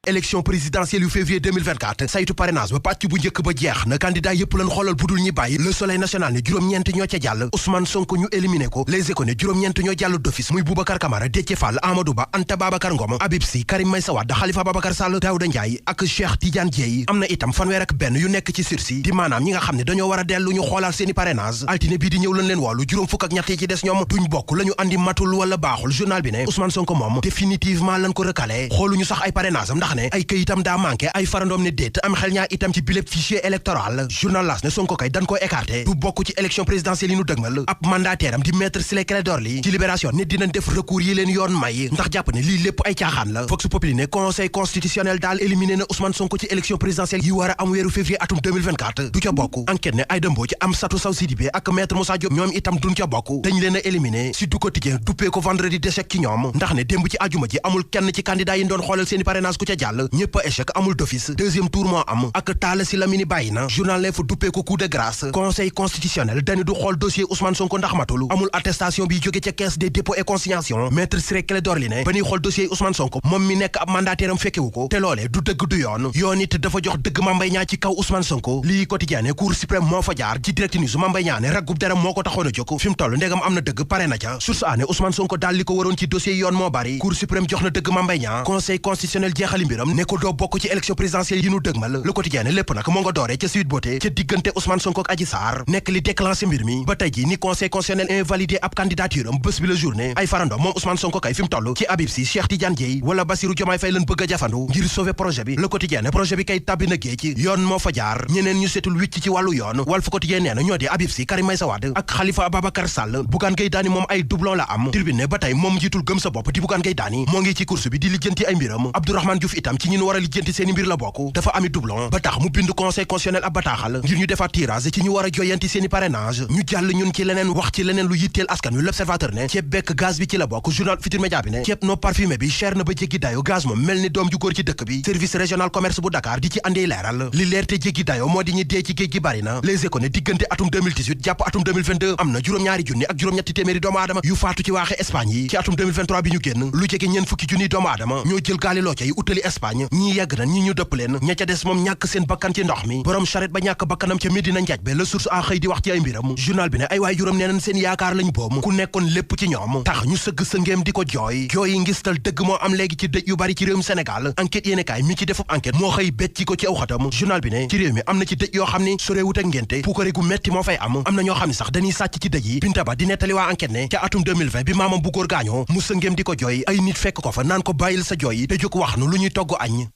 élection présidentielle yu février 2024 saytu parrainage ba pàcc bu njëkk ba jeex na candidat yépp lañ xoolal budul ñi bàyyi Le Soleil national ne juróom-ñeent ñoo ca jàll Ousmane Sonko ñu éliminé ko Les Échos ne juróom-ñeent ñoo jàll d'office muy Boubacar Camara Déthié Fall Amadou Ba Anta Babacar Ngom Habib Sy Karim Meïssa Wade Khalifa Babacar Sall Daouda Ndiaye ak Cheikh Tidiane Dièye am na itam fanweer ak benn yu nekk ci sursis di maanaam ñi nga xam ne dañoo war a dellu ñu xoolaal seeni parrainage altine bii di ñëw lañ leen woolu juróom fukk ak ñett yi ci des ñoom duñ bokk la ñu andi matul wala baaxul journal bi ne Ousmane Sonko moom définitivement lañ ko recalé xooluñu sax ay parrainage am ndax ne ay këyitam daa manqué ay farandoom ne déet am xel ñaar itam ci biléb fichier électoral journal L'As ne Sonko kay dañ ko écarté du bokk ci élection présidentielle yi nu dëgmal ab mandataire am di maître Ciré Clédor Ly ci Libération nit dinañ def recours yi leen yoon may ndax jàpp ne lii lépp ay caaxaan la Vox Populi ne conseil constitutionnel daal éliminé na Ousmane Sonko ci élection présidentielle yi war a am weeru février atum 2024 du ca bokk enquête ne Aïda Mbodj Amsatou Sow Sidibé ak maître Moussa Diop ñoom itam duñ ca bokk dañ leen a éliminé Sud du Quotidien duppee ko vendredi d'échec ci ñoom ndax ne démb ci àjjuma ji amul kenn ci candidat yi doon xoolal seeni parrainage ku ca jàll ñëpp a échec amul d'office deuxième tour moo am ak Talla Sylla mi ni bàyyi na journal L'Info duppee ko coup de grâce conseil constitutionnel dañu du xool dossier Ousmane Sonko ndax matul amul attestation bi jóge ca caisse des dépôts et consignation maître Ciré Clédor Ly ne ba ñuy xool dossier Ousmane Sonko moom mi nekk ab mandataire am fekkewu ko te loolee du dëgg du yoon it dafa jox dëgg Mame Mbaye Niang ci kaw Ousmane Sonko lii quotidien ne cour suprême moo fa jaar ci direct news Mame Mbaye Niang ne raggub deram moo ko taxoon a jóg fi mu toll ndegam am na dëgg pare na ca source a ne Ousmane Sonko daal li ko waroon ci dossier yoon moo bari cour suprême jox na dëgg Mame Mbaye Niang conseil constitutionnel jeexali mbiram ne ko doo bokk ci élection présidentielle yi nu dëgmal le quotidien ne lépp nag moo nga dooree ca Sweet Beauté ca diggante Ousmane Sonko ak Adji Sarr nekk li déclenché mbir mi ba tey ji ni conseil constitutionnel invalidé ab candidature am bés bi la journée ay farando moom Ousmane Sonko kay fi mu toll ci Habib Sy Cheikh Tidiane Dièye wala Bassirou Diomaye Faye lañ bëgg a jafandu ngir sauver projet bi le quotidien ne projet bi kay tàbbi na géej yoon moo fa jaar ñeneen ñu setul wicc ci wàllu yoon Walf Quotidien nee na ñoo di Habib Sy Karim Meïssa Wade ak Khalifa Ababacar Sall Bougane Gueye Dany moom ay doublon la am Tribune ne ba tey moom njiitul gëm sa bopp di Bougane Gueye Dany moo ngi ci course bi di lijjanti ay mbiram Abdourahmane Diouf itam ci ñi ñu war a lijjanti seeni mbir la bokk dafa ami doublon ba tax mu bind conseil constitutionnel ab bataaxal ngir ñu defaat tirage ci ñu war a joyanti seeni parrainage ñu jàll ñun ci leneen wax ci leneen lu yitteel askan wi L'Observateur ne ceeb bekk gaz bi ci la bokk journal Futurs Médias bi ne ceeb non parfumé bi cher na ba jéggi dayo gaz moom mel ni doom ju góor ci dëkk bi service régional commerce bu Dakar di ci andi leeral li leer te jéggi dayo moo di ñi dee ci géej gi bari na Les Échos ne diggante atum 2018 jàpp atum 2022 am na juróom-ñaari junni ak juróom-ñetti téeméeri doomu aadama yu faatu ci waaxe Espagne yi ci atum 2023 bi ñu génn lu jege ñeen fukki junni doomu aadama ñoo jël gaali loo cay utali Espagne ñii yegg na ñi ñu dëpp leen ña ca des moom ñàkk seen bakkan ci ndox mi borom charrette ba ñàkk bakkanam ca Medina Njaaj be la source a xëy di wax ci ay mbiram journal bi ne ay waay juróom neeneen seen yaakaar lañ boom ku nekkoon lépp ci ñoom tax ñu sëgg sa ngéem di ko jooy yi ngistal dëgg moo am léegi ci dëj yu bari ci réewum Sénégal enquête yéene kaay mi ci defub enquête moo xëy becc ko ci aw xatam journal bi ne ci réew mi am na ci dëj yoo xam ni soreewut ak ngénte puukare gu metti moo fay am na ñoo xam ne sax dañuy sàcc ci dëj yi Binta Ba di nettali waa enquête ne ca atum 2020 bi maamam bu góor gaañoo mu sa ngéem di ko jooy ay nit fekk ko fa naan ko bàyyil sa jooy te jóg wax nu lu ñuy togg añ